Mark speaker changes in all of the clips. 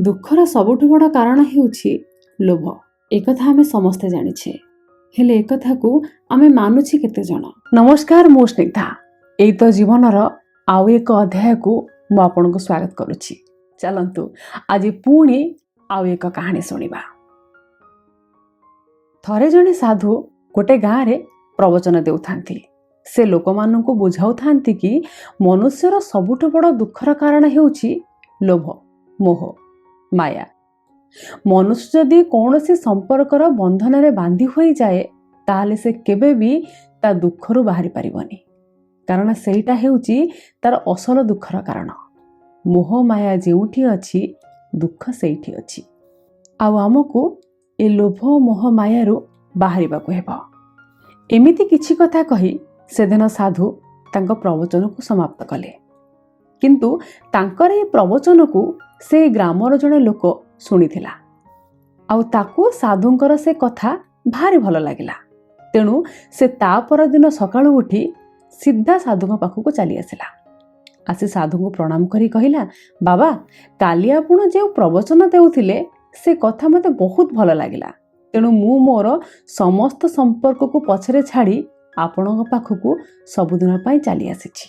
Speaker 1: ଦୁଃଖର ସବୁଠୁ ବଡ଼ କାରଣ ହେଉଛି ଲୋଭ। ଏକଥା ଆମେ ସମସ୍ତେ ଜାଣିଛେ, ହେଲେ ଏକଥାକୁ ଆମେ ମାନୁଛି କେତେଜଣ? ନମସ୍କାର, ମୁଁ ସ୍ନିଗ୍ଧା। ଏଇ ତ ଜୀବନର ଆଉ ଏକ ଅଧ୍ୟାୟକୁ ମୁଁ ଆପଣଙ୍କୁ ସ୍ୱାଗତ କରୁଛି। ଚାଲନ୍ତୁ, ଆଜି ପୁଣି ଆଉ ଏକ କାହାଣୀ ଶୁଣିବା। ଥରେ ଜଣେ ସାଧୁ ଗୋଟେ ଗାଁରେ ପ୍ରବଚନ ଦେଉଥାନ୍ତି। ସେ ଲୋକମାନଙ୍କୁ ବୁଝାଉଥାନ୍ତି କି ମନୁଷ୍ୟର ସବୁଠୁ ବଡ଼ ଦୁଃଖର କାରଣ ହେଉଛି ଲୋଭ, ମୋହ, ମାୟା। ମନୁଷ୍ୟ ଯଦି କୌଣସି ସମ୍ପର୍କର ବନ୍ଧନରେ ବାନ୍ଧି ହୋଇଯାଏ, ତାହେଲେ ସେ କେବେ ବି ତା ଦୁଃଖରୁ ବାହାରି ପାରିବନି, କାରଣ ସେଇଟା ହେଉଛି ତାର ଅସଲ ଦୁଃଖର କାରଣ। ମୋହ ମାୟା ଯେଉଁଠି ଅଛି, ଦୁଃଖ ସେଇଠି ଅଛି। ଆଉ ଆମକୁ ଏ ଲୋଭ, ମୋହ, ମାୟାରୁ ବାହାରିବାକୁ ହେବ। ଏମିତି କିଛି କଥା କହି ସେଦିନ ସାଧୁ ତାଙ୍କ ପ୍ରବଚନକୁ ସମାପ୍ତ କଲେ। କିନ୍ତୁ ତାଙ୍କର ଏ ପ୍ରବଚନକୁ ସେ ଗ୍ରାମର ଜଣେ ଲୋକ ଶୁଣିଥିଲା, ଆଉ ତାକୁ ସାଧୁଙ୍କର ସେ କଥା ଭାରି ଭଲ ଲାଗିଲା। ତେଣୁ ସେ ତା ପରଦିନ ସକାଳୁ ଉଠି ସିଧା ସାଧୁଙ୍କ ପାଖକୁ ଚାଲି ଆସିଲା। ଆସି ସାଧୁଙ୍କୁ ପ୍ରଣାମ କରି କହିଲା, "ବାବା, କାଲି ଆପଣ ଯେଉଁ ପ୍ରବଚନ ଦେଉଥିଲେ, ସେ କଥା ମୋତେ ବହୁତ ଭଲ ଲାଗିଲା। ତେଣୁ ମୁଁ ମୋର ସମସ୍ତ ସମ୍ପର୍କକୁ ପଛରେ ଛାଡ଼ି ଆପଣଙ୍କ ପାଖକୁ ସବୁଦିନ ପାଇଁ ଚାଲି ଆସିଛି।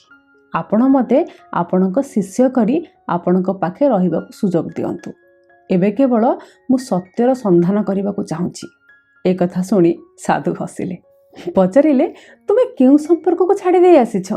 Speaker 1: ଆପଣ ମୋତେ ଆପଣଙ୍କ ଶିଷ୍ୟ କରି ଆପଣଙ୍କ ପାଖେ ରହିବାକୁ ସୁଯୋଗ ଦିଅନ୍ତୁ। ଏବେ କେବଳ ମୁଁ ସତ୍ୟର ସନ୍ଧାନ କରିବାକୁ ଚାହୁଁଛି।" ଏ କଥା ଶୁଣି ସାଧୁ ହସିଲେ। ପଚାରିଲେ, "ତୁମେ କେଉଁ ସମ୍ପର୍କକୁ ଛାଡ଼ି ଦେଇ ଆସିଛ?"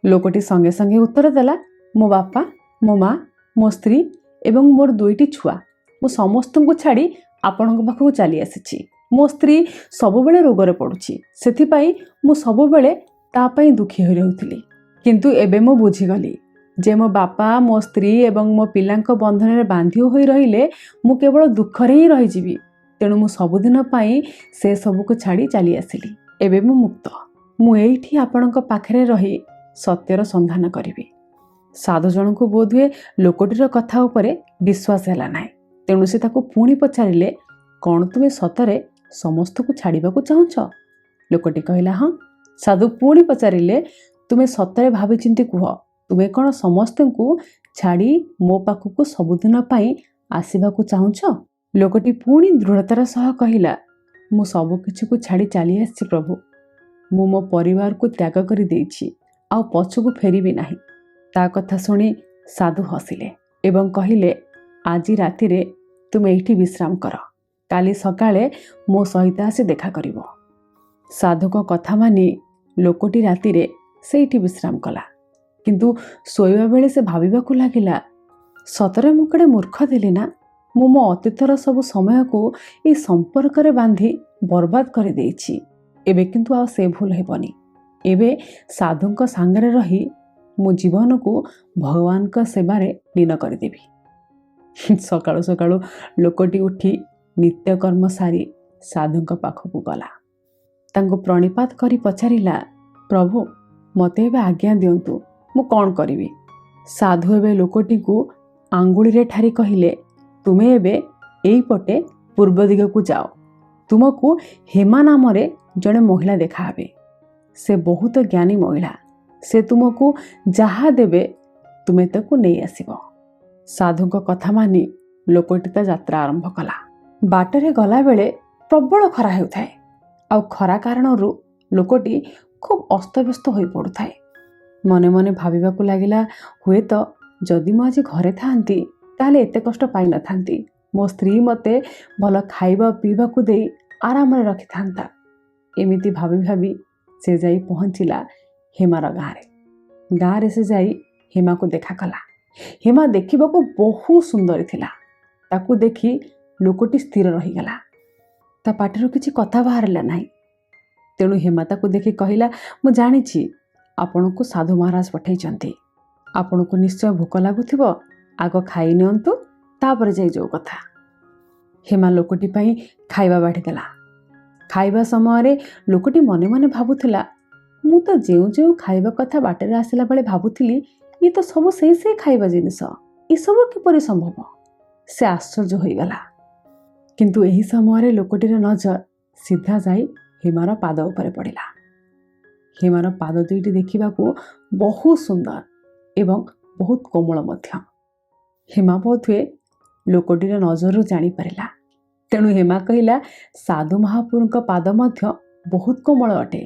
Speaker 1: ଲୋକଟି ସଙ୍ଗେ ସଙ୍ଗେ ଉତ୍ତର ଦେଲା, "ମୋ ବାପା, ମୋ ମା, ମୋ ସ୍ତ୍ରୀ ଏବଂ ମୋର ଦୁଇଟି ଛୁଆ, ମୁଁ ସମସ୍ତଙ୍କୁ ଛାଡ଼ି ଆପଣଙ୍କ ପାଖକୁ ଚାଲି ଆସିଛି। ମୋ ସ୍ତ୍ରୀ ସବୁବେଳେ ରୋଗରେ ପଡ଼ୁଛି, ସେଥିପାଇଁ ମୁଁ ସବୁବେଳେ ତା ପାଇଁ ଦୁଃଖୀ ହୋଇ ରହୁଥିଲି। କିନ୍ତୁ ଏବେ ମୁଁ ବୁଝିଗଲି ଯେ ମୋ ବାପା, ମୋ ସ୍ତ୍ରୀ ଏବଂ ମୋ ପିଲାଙ୍କ ବନ୍ଧନରେ ବାନ୍ଧି ହୋଇ ରହିଲେ ମୁଁ କେବଳ ଦୁଃଖରେ ହିଁ ରହିଯିବି। ତେଣୁ ମୁଁ ସବୁଦିନ ପାଇଁ ସେ ସବୁକୁ ଛାଡ଼ି ଚାଲି ଆସିଲି। ଏବେ ମୁଁ ମୁକ୍ତ। ମୁଁ ଏଇଠି ଆପଣଙ୍କ ପାଖରେ ରହି ସତ୍ୟର ସନ୍ଧାନ କରିବି।" ସାଧୁ ଜଣଙ୍କୁ ବୋଧହୁଏ ଲୋକଟିର କଥା ଉପରେ ବିଶ୍ୱାସ ହେଲା ନାହିଁ। ତେଣୁ ସେ ତାକୁ ପୁଣି ପଚାରିଲେ, "କ'ଣ ତୁମେ ସତରେ ସମସ୍ତଙ୍କୁ ଛାଡ଼ିବାକୁ ଚାହୁଁଛ?" ଲୋକଟି କହିଲା, "ହଁ।" ସାଧୁ ପୁଣି ପଚାରିଲେ, "ତୁମେ ସତରେ ଭାବିଚିନ୍ତି କୁହ, ତୁମେ କ'ଣ ସମସ୍ତଙ୍କୁ ଛାଡ଼ି ମୋ ପାଖକୁ ସବୁଦିନ ପାଇଁ ଆସିବାକୁ ଚାହୁଁଛ?" ଲୋକଟି ପୁଣି ଦୃଢ଼ତାର ସହ କହିଲା, "ମୁଁ ସବୁକିଛିକୁ ଛାଡ଼ି ଚାଲି ଆସିଛି ପ୍ରଭୁ। ମୁଁ ମୋ ପରିବାରକୁ ତ୍ୟାଗ କରିଦେଇଛି, ଆଉ ପଛକୁ ଫେରିବି ନାହିଁ।" ତା କଥା ଶୁଣି ସାଧୁ ହସିଲେ ଏବଂ କହିଲେ, "ଆଜି ରାତିରେ ତୁମେ ଏଇଠି ବିଶ୍ରାମ କର। କାଲି ସକାଳେ ମୋ ସହିତ ଆସି ଦେଖା କରିବ।" ସାଧୁଙ୍କ କଥା ମାନି ଲୋକଟି ରାତିରେ ସେଇଠି ବିଶ୍ରାମ କଲା। କିନ୍ତୁ ଶୋଇବା ବେଳେ ସେ ଭାବିବାକୁ ଲାଗିଲା, "ସତରେ ମୁଁ କେଡ଼େ ମୂର୍ଖ ଥିଲି ନା? ମୁଁ ମୋ ଅତୀତର ସବୁ ସମୟକୁ ଏଇ ସମ୍ପର୍କରେ ବାନ୍ଧି ବର୍ବାଦ କରିଦେଇଛି। ଏବେ କିନ୍ତୁ ଆଉ ସେ ଭୁଲ ହେବନି। ଏବେ ସାଧୁଙ୍କ ସାଙ୍ଗରେ ରହି ମୁଁ ଜୀବନକୁ ଭଗବାନଙ୍କ ସେବାରେ ଲୀନ କରିଦେବି।" ସକାଳୁ ସକାଳୁ ଲୋକଟି ଉଠି ନିତ୍ୟକର୍ମ ସାରି ସାଧୁଙ୍କ ପାଖକୁ ଗଲା। ତାଙ୍କୁ ପ୍ରଣିପାତ କରି ପଚାରିଲା, "ପ୍ରଭୁ, ମୋତେ ଏବେ ଆଜ୍ଞା ଦିଅନ୍ତୁ, ମୁଁ କ'ଣ କରିବି?" ସାଧୁ ଏବେ ଲୋକଟିକୁ ଆଙ୍ଗୁଳିରେ ଠାରି କହିଲେ, "ତୁମେ ଏବେ ଏଇପଟେ ପୂର୍ବ ଦିଗକୁ ଯାଅ। ତୁମକୁ ହେମା ନାମରେ ଜଣେ ମହିଳା ଦେଖାହେବେ। ସେ ବହୁତ ଜ୍ଞାନୀ ମହିଳା। ସେ ତୁମକୁ ଯାହା ଦେବେ, ତୁମେ ତାକୁ ନେଇ ଆସିବ।" ସାଧୁଙ୍କ କଥା ମାନି ଲୋକଟି ତା ଯାତ୍ରା ଆରମ୍ଭ କଲା। ବାଟରେ ଗଲାବେଳେ ପ୍ରବଳ ଖରା ହେଉଥାଏ, ଆଉ ଖରା କାରଣରୁ ଲୋକଟି ଖୁବ୍ ଅସ୍ତବ୍ୟସ୍ତ ହୋଇପଡ଼ୁଥାଏ। ମନେ ମନେ ଭାବିବାକୁ ଲାଗିଲା, ହୁଏତ ଯଦି ମୁଁ ଆଜି ଘରେ ଥାଆନ୍ତି, ତାହେଲେ ଏତେ କଷ୍ଟ ପାଇନଥାନ୍ତି। ମୋ ସ୍ତ୍ରୀ ମୋତେ ଭଲ ଖାଇବା ପିଇବାକୁ ଦେଇ ଆରାମରେ ରଖିଥାନ୍ତା। ଏମିତି ଭାବି ଭାବି ସେ ଯାଇ ପହଞ୍ଚିଲା ହେମାର ଗାଁରେ। ଗାଁରେ ସେ ଯାଇ ହେମାକୁ ଦେଖା କଲା। ହେମା ଦେଖିବାକୁ ବହୁତ ସୁନ୍ଦରୀ ଥିଲା। ତାକୁ ଦେଖି ଲୋକଟି ସ୍ଥିର ରହିଗଲା। ତା ପାଟିରୁ କିଛି କଥା ବାହାରିଲା ନାହିଁ। ତେଣୁ ହେମା ତାକୁ ଦେଖି କହିଲା, "ମୁଁ ଜାଣିଛି, ଆପଣଙ୍କୁ ସାଧୁ ମହାରାଜ ପଠାଇଛନ୍ତି। ଆପଣଙ୍କୁ ନିଶ୍ଚୟ ଭୋକ ଲାଗୁଥିବ। ଆଗ ଖାଇ ନିଅନ୍ତୁ, ତାପରେ ଯାଇ ଯୋଉ କଥା।" ହେମା ଲୋକଟି ପାଇଁ ଖାଇବା ବାଢ଼ିଦେଲା। ଖାଇବା ସମୟରେ ଲୋକଟି ମନେ ମନେ ଭାବୁଥିଲା, ମୁଁ ତ ଯେଉଁ ଯେଉଁ ଖାଇବା କଥା ବାଟରେ ଆସିଲା ବେଳେ ଭାବୁଥିଲି, ଇଏ ତ ସବୁ ସେଇ ସେଇ ଖାଇବା ଜିନିଷ। ଏସବୁ କିପରି ସମ୍ଭବ? ସେ ଆଶ୍ଚର୍ଯ୍ୟ ହୋଇଗଲା। କିନ୍ତୁ ଏହି ସମୟରେ ଲୋକଟିର ନଜର ସିଧା ଯାଇ ହେମାର ପାଦ ଉପରେ ପଡ଼ିଲା। ହେମାର ପାଦ ଦୁଇଟି ଦେଖିବାକୁ ବହୁତ ସୁନ୍ଦର ଏବଂ ବହୁତ କୋମଳ ମଧ୍ୟ। ହେମା ବୋଧହୁଏ ଲୋକଟିର ନଜରରୁ ଜାଣିପାରିଲା। ତେଣୁ ହେମା କହିଲା, ସାଧୁ ମହାପୁରୁଙ୍କ ପାଦ ମଧ୍ୟ ବହୁତ କୋମଳ ଅଟେ।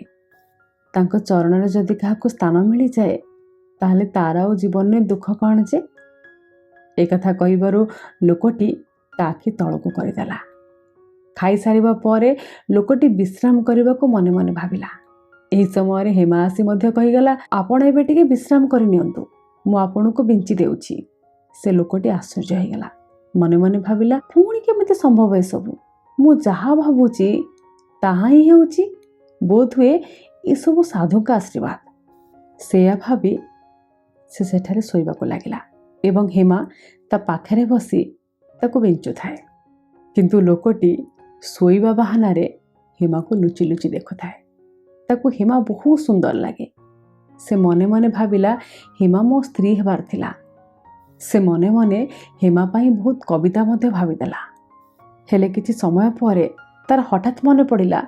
Speaker 1: ତାଙ୍କ ଚରଣରେ ଯଦି କାହାକୁ ସ୍ଥାନ ମିଳିଯାଏ, ତାହେଲେ ତାର ଆଉ ଜୀବନରେ ଦୁଃଖ କ'ଣ ଯେ? ଏକଥା କହିବାରୁ ଲୋକଟି ତା ଆଖି ତଳକୁ କରିଦେଲା। ଖାଇସାରିବା ପରେ ଲୋକଟି ବିଶ୍ରାମ କରିବାକୁ ମନେ ମନେ ଭାବିଲା। ଏହି ସମୟରେ ହେମା ଆସି ମଧ୍ୟ କହିଗଲା, ଆପଣ ଏବେ ଟିକେ ବିଶ୍ରାମ କରିନିଅନ୍ତୁ, ମୁଁ ଆପଣଙ୍କୁ ବିଞ୍ଚି ଦେଉଛି। ସେ ଲୋକଟି ଆଶ୍ଚର୍ଯ୍ୟ ହେଇଗଲା। ମନେ ମନେ ଭାବିଲା, ପୁଣି କେମିତି ସମ୍ଭବ ଏସବୁ? ମୁଁ ଯାହା ଭାବୁଛି ତାହା ହିଁ ହେଉଛି। ବୋଧହୁଏ ଏସବୁ ସାଧୁଙ୍କ ଆଶୀର୍ବାଦ। ସେୟା ଭାବି ସେ ସେଠାରେ ଶୋଇବାକୁ ଲାଗିଲା ଏବଂ ହେମା ତା ପାଖରେ ବସି ତାକୁ ବିଞ୍ଚୁଥାଏ। କିନ୍ତୁ ଲୋକଟି ଶୋଇବା ବାହାନାରେ ହେମାକୁ ଲୁଚି ଲୁଚି ଦେଖୁଥାଏ। ତାକୁ ହେମା ବହୁତ ସୁନ୍ଦର ଲାଗେ। ସେ ମନେ ମନେ ଭାବିଲା, ହେମା ମୋ ସ୍ତ୍ରୀ ହେବାର ଥିଲା। ସେ ମନେ ମନେ ହେମା ପାଇଁ ବହୁତ କବିତା ମଧ୍ୟ ଭାବିଦେଲା। ହେଲେ କିଛି ସମୟ ପରେ ତାର ହଠାତ୍ ମନେ ପଡ଼ିଲା,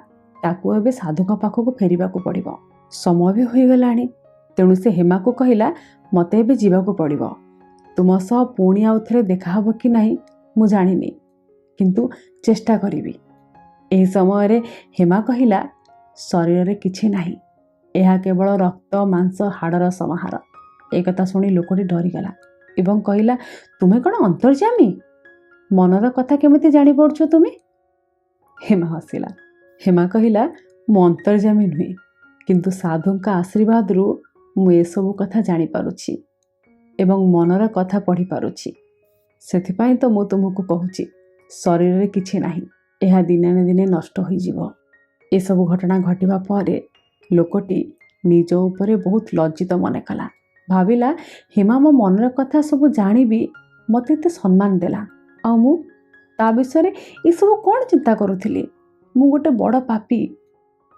Speaker 1: ତାକୁ ଏବେ ସାଧୁଙ୍କ ପାଖକୁ ଫେରିବାକୁ ପଡ଼ିବ। ସମୟ ବି ହୋଇଗଲାଣି। ତେଣୁ ସେ ହେମାକୁ କହିଲା, ମୋତେ ଏବେ ଯିବାକୁ ପଡ଼ିବ। ତୁମ ସହ ପୁଣି ଆଉ ଥରେ ଦେଖାହେବ କି ନାହିଁ ମୁଁ ଜାଣିନି, କିନ୍ତୁ ଚେଷ୍ଟା କରିବି। ଏହି ସମୟରେ ହେମା କହିଲା, ଶରୀରରେ କିଛି ନାହିଁ, ଏହା କେବଳ ରକ୍ତ, ମାଂସ, ହାଡ଼ର ସମାହାର। ଏକଥା ଶୁଣି ଲୋକଟି ଡରିଗଲା ଏବଂ କହିଲା, ତୁମେ କ'ଣ ଅନ୍ତର୍ଯାମୀ? ମନର କଥା କେମିତି ଜାଣିପାରୁଛ ତୁମେ? ହେମା ହସିଲା। ହେମା କହିଲା, ମୁଁ ଅନ୍ତର୍ଯାମୀ ନୁହେଁ, କିନ୍ତୁ ସାଧୁଙ୍କ ଆଶୀର୍ବାଦରୁ ମୁଁ ଏସବୁ କଥା ଜାଣିପାରୁଛି ଏବଂ ମନର କଥା ପଢ଼ିପାରୁଛି। ସେଥିପାଇଁ ତ ମୁଁ ତୁମକୁ କହୁଛି, ଶରୀରରେ କିଛି ନାହିଁ, ଏହା ଦିନେ ନା ଦିନେ ନଷ୍ଟ ହୋଇଯିବ। ଏସବୁ ଘଟଣା ଘଟିବା ପରେ ଲୋକଟି ନିଜ ଉପରେ ବହୁତ ଲଜ୍ଜିତ ମନେ କଲା। ଭାବିଲା, ହେମା ମୋ ମନର କଥା ସବୁ ଜାଣିବି ମୋତେ ଏତେ ସମ୍ମାନ ଦେଲା, ଆଉ ମୁଁ ତା ବିଷୟରେ ଏସବୁ କ'ଣ ଚିନ୍ତା କରୁଥିଲି? ମୁଁ ଗୋଟେ ବଡ଼ ପାପୀ।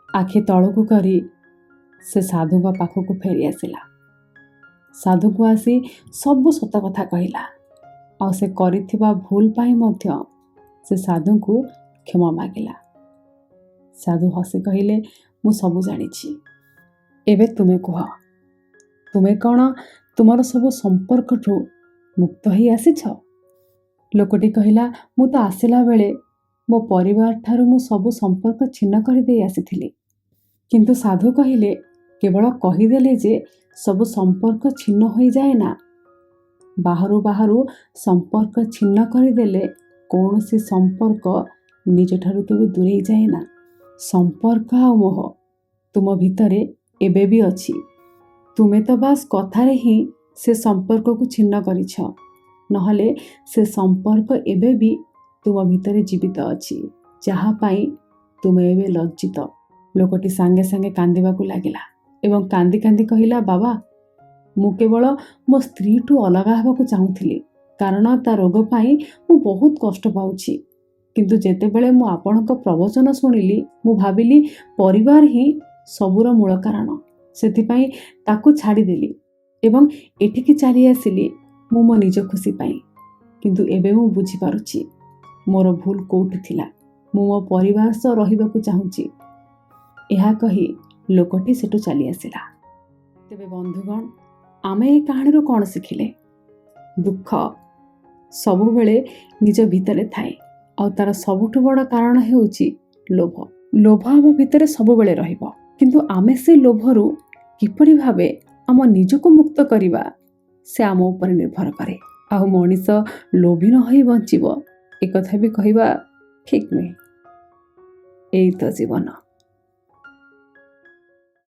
Speaker 1: ଆଖି ତଳକୁ କରି ସେ ସାଧୁଙ୍କ ପାଖକୁ ଫେରି ଆସିଲା। ସାଧୁକୁ ଆସି ସବୁ ସତ କଥା କହିଲା, ଆଉ ସେ କରିଥିବା ଭୁଲ ପାଇଁ ମଧ୍ୟ ସେ ସାଧୁଙ୍କୁ କ୍ଷମା ମାଗିଲା। ସାଧୁ ହସି କହିଲେ, ମୁଁ ସବୁ ଜାଣିଛି। ଏବେ ତୁମେ କୁହ, ତୁମେ କ'ଣ ତୁମର ସବୁ ସମ୍ପର୍କଠୁ ମୁକ୍ତ ହେଇ ଆସିଛ? ଲୋକଟି କହିଲା, ମୁଁ ତ ଆସିଲା ବେଳେ ମୋ ପରିବାର ଠାରୁ ମୁଁ ସବୁ ସମ୍ପର୍କ ଛିନ୍ନ କରିଦେଇ ଆସିଥିଲି। କିନ୍ତୁ ସାଧୁ କହିଲେ, କେବଳ କହିଦେଲେ ଯେ ସବୁ ସମ୍ପର୍କ ଛିନ୍ନ ହୋଇଯାଏ ନା। ବାହାରୁ ବାହାରୁ ସମ୍ପର୍କ ଛିନ୍ନ କରିଦେଲେ କୌଣସି ସମ୍ପର୍କ ନିଜଠାରୁ କେବେ ଦୂରେଇ ଯାଏ ନା। ସମ୍ପର୍କ ଆଉ ମୋହ ତୁମ ଭିତରେ ଏବେ ବି ଅଛି। ତୁମେ ତ ବାସ୍ କଥାରେ ହିଁ ସେ ସମ୍ପର୍କକୁ ଛିନ୍ନ କରିଛ, ନହେଲେ ସେ ସମ୍ପର୍କ ଏବେ ବି ତୁମ ଭିତରେ ଜୀବିତ ଅଛି, ଯାହା ପାଇଁ ତୁମେ ଏବେ ଲଜ୍ଜିତ। ଲୋକଟି ସାଙ୍ଗେ ସାଙ୍ଗେ କାନ୍ଦିବାକୁ ଲାଗିଲା ଏବଂ କାନ୍ଦି କାନ୍ଦି କହିଲା, ବାବା, ମୁଁ କେବଳ ମୋ ସ୍ତ୍ରୀଠୁ ଅଲଗା ହେବାକୁ ଚାହୁଁଥିଲି, କାରଣ ତା ରୋଗ ପାଇଁ ମୁଁ ବହୁତ କଷ୍ଟ ପାଉଛି। କିନ୍ତୁ ଯେତେବେଳେ ମୁଁ ଆପଣଙ୍କ ପ୍ରବଚନ ଶୁଣିଲି, ମୁଁ ଭାବିଲି ପରିବାର ହିଁ ସବୁର ମୂଳ କାରଣ। ସେଥିପାଇଁ ତାକୁ ଛାଡ଼ିଦେଲି ଏବଂ ଏଠିକି ଚାଲି ଆସିଲି ମୁଁ ମୋ ନିଜ ଖୁସି ପାଇଁ। କିନ୍ତୁ ଏବେ ମୁଁ ବୁଝିପାରୁଛି ମୋର ଭୁଲ କେଉଁଠି ଥିଲା। ମୁଁ ମୋ ପରିବାର ସହ ରହିବାକୁ ଚାହୁଁଛି। ଏହା କହି ଲୋକଟି ସେଠୁ ଚାଲି ଆସିଲା। ତେବେ ବନ୍ଧୁଗଣ, ଆମେ ଏ କାହାଣୀରୁ କ'ଣ ଶିଖିଲେ? ଦୁଃଖ ସବୁବେଳେ ନିଜ ଭିତରେ ଥାଏ, ଆଉ ତାର ସବୁଠୁ ବଡ଼ କାରଣ ହେଉଛି ଲୋଭ। ଲୋଭ ଆମ ଭିତରେ ସବୁବେଳେ ରହିବ, କିନ୍ତୁ ଆମେ ସେ ଲୋଭରୁ କିପରି ଭାବେ ଆମ ନିଜକୁ ମୁକ୍ତ କରିବା, ସେ ଆମ ଉପରେ ନିର୍ଭର କରେ। ଆଉ ମଣିଷ ଲୋଭୀ ନ ହୋଇ ବଞ୍ଚିବ, ଏକଥା ବି କହିବା ଠିକ୍ ନୁହେଁ। ଏଇ ତ ଜୀବନ।